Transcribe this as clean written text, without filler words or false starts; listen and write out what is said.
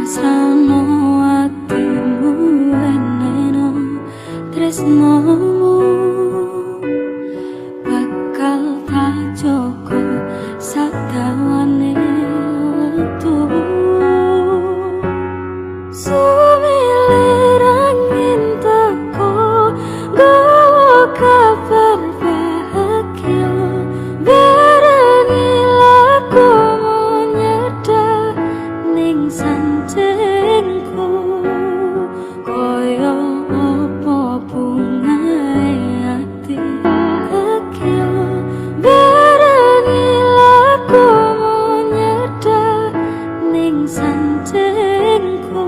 Rasano atimu, weneno tresnomu, bakal tak jogo sadawane wektu. Sumilir angin teko gawa kabar bahagia, barengi lakumu nyedak ning sancingku. Kaya apa bungae ati bahagia, barengi lakumu nyedak ning sancingku.